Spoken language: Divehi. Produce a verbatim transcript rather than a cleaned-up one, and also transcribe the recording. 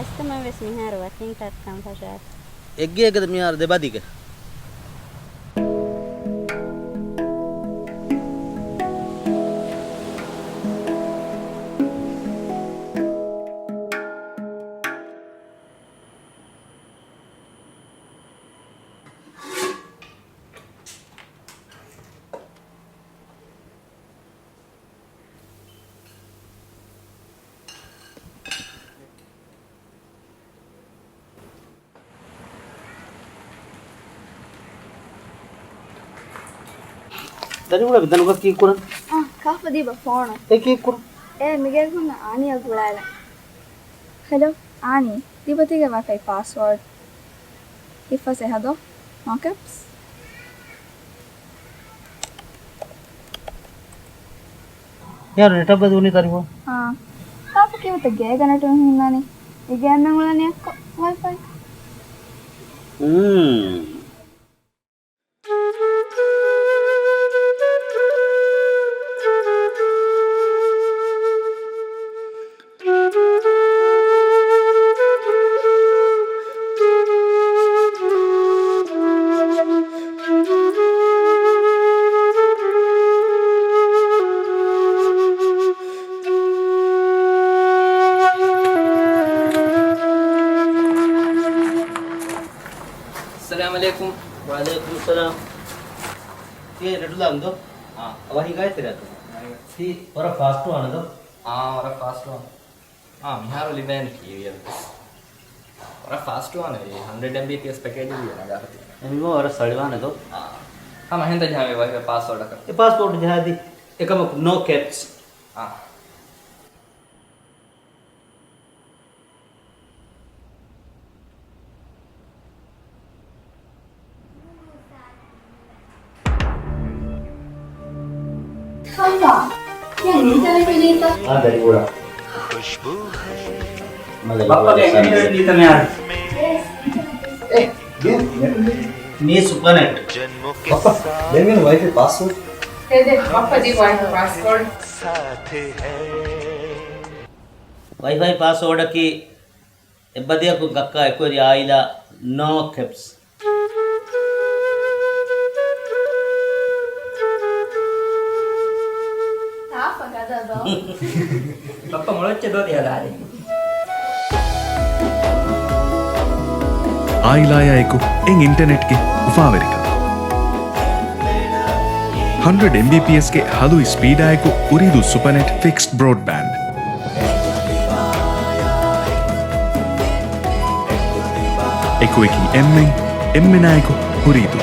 އަސްތަމަ ވެސް މިހާރު ވަކިން ޓައްކަން ފަށާ. އެއްގެ އެގެ މިހާރު ދެބަދިގެ. ދަރިއުޅޭ ދަނޑުގަ ކީއްކުރަން؟ އާ، ކާފަ ދީބަ ފޯނު. އެ ކީއްކުރަން؟ އޭ މިގޭގުން އާނީއަށް ގުޅާލަން. ހެލޯ، އާނީ. ދީބަ ތީގެ ވައިފައި ޕާސްވޯޑް. ހިފަސް އެހަދޯ. ނޯ ކެޕްސް. ޔާރު ނެޓަށް ބަދުވުނީ ތަރިފޯ. އާ. ކާފަ ކީއްވެތަ ގޭގަ ނެޓު ހިންނާނީ؟ އެ ގޭމެއް އުޅެނީ އެއްކޮށް ވައިފައި. ހުން. އައްސަލާމު ޢަލައިކުމް. ވަޢަލައިކުމުއްސަލާމް. ތިޔަ ނެޓުލާން ދޯ؟ އާ. އަވަހީ ގާތްތެރެއަކަށް. ތީ ވަރަށް ފާސްޓު ވާނެ ދޯ؟ އާ، ވަރަށް ފާސްޓު ވާނެ. އާ، މިހާރު ލިބޭނެ ކީރިޔަލް ވެސް. ވަރަށް ފާސްޓު ވާނެ. ހަންޑްރެޑް އެމް ބީ ޕީ އެސް ޕެކޭޖު ދިޔަ ނަގާފަ ތި. އެމީ މަ ވަރަށް ސަޅިވާނެ ދޯ؟ އާ. ހަމަ ހެންތަ ޖަހާ މި ވައިފައި ޕާސްވޯޑަކަށް. އެ ޕާސްވޯޑް ޖަހާދީ. އެކަމަކު ނޯ ކެޕްސް. އާ. ކައްޕާ، ކިޔަން އިންޓަރނެޓް ވެލީތަ؟ އާ، ދަރި ބުޅާ. ބައްޕަގެ އިންޓަރނެޓް ވެލީތަ މިހާރު؟ އެ، މީ ސުޕަނެޓް. ބައްޕަ، ދެން މިން ވައިފައި ޕާސްވޯޑް. ދެ، ދެ، ބައްޕަ ދީ ވައިފައި ޕާސްވޯޑް. ވައިފައި ޕާސްވޯޑަކީ އެއްބަދިއަކު ކައްކާ އެކުވެރި އާއިލާ ނޯ ކެޕްސް. ކާފަ ގަދަ ދޯ؟ ބައްޕަ މޮޅޮއްޗެއް ދޯ ތި ހަދާލީ. އާއިލާޔާ އެކު އެ އިންޓަނެޓްގެ އުފާވެރިކަން. ހަންޑްރެޑް އެމް ބީ ޕީ އެސްގެ ހަލު ސްޕީޑާއެކު އުރީދޫ ސުޕަނެޓް ފިކްސްޑް ބްރޯޑްބޭންޑް. އެކުއެކި އެންމެން، އެންމެނާއެކު ހުރީދޫ.